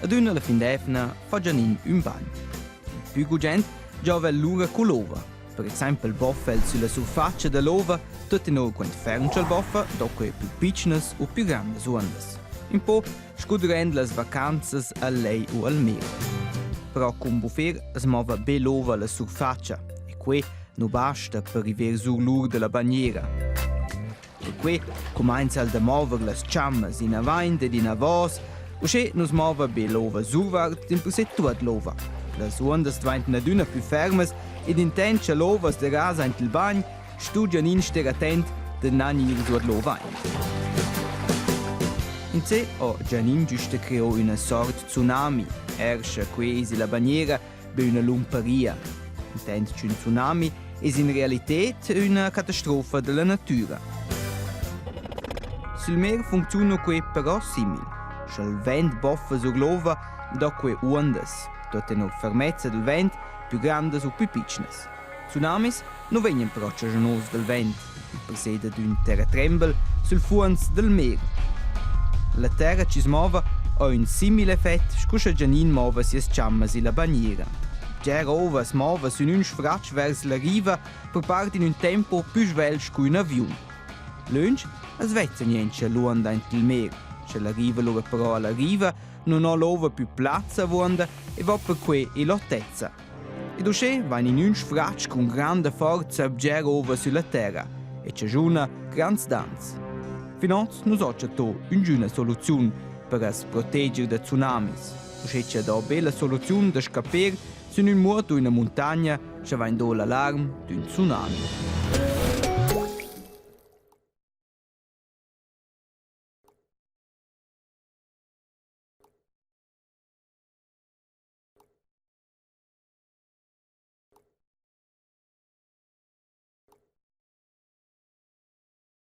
Adüna la fin d'eivna fa Gianin ün bagn. Il pü gugent giova el lura cull'ova. Per exaimpel boffa el sülla surfatscha da l'ova, tuot tenor quant ferm cha'l boffa, do que pü pitschnas u pü grandas uondas. Ün po scu durant las vacanzas al lej u al mer. Però cun buffer as mova be l'ova alla surfatscha e que nu basta per river sur l'ur da la bagnera. Perquei cumainza el da mover las chammas inavaint ed inavos, uschè nu's mova be l'ova survart, dimpersè tuot l'ova. Las uondas dvaintan adüna plü fermas ed intant cha l'ova as derasa aint il bagn, stu Gianin ster attent da na gnir suot l'ova aint. Insè ho Gianin güsta creò üna sort tsunami, er scha que es illa bagnera be üna lumparia. Intant ch'ün tsunami es in realited üna catastrofa da la natüra. Sül mer funcziuna que però simil. Scha'l vent boffa sur l'ova, do que uondas, tuot tenor fermezza dal vent, pü grandas u pü pitschnas. Tsunamis nu vegnan però chaschunos dal vent, dimpersè d'ün terratrembel sül fuonz dal mer. La terra chi's mova ho ün simil effet scu scha Gianin mova sias chammas illa bagnera. Bger ova as mova sün ün sfratg vers la riva per part in ün tempo pü svelt scu ün aviun. Lönch as vezza niencha l'uonda aint il mer. Scha la riva lura però alla riva nun ho l'ova pü plaz avuonda e va perque ill'otezza. Ed uschè vain in ün sfratg cun granda forza bger ova sülla terra e chaschuna grands dans. Fin hoz nu s'ho chattò üngüna soluziun per as proteger da tsunamis. Uschè cha do be la soluziun da scapper sün ün muot u üna muntagna scha vain do l'alarm d'ün tsunami.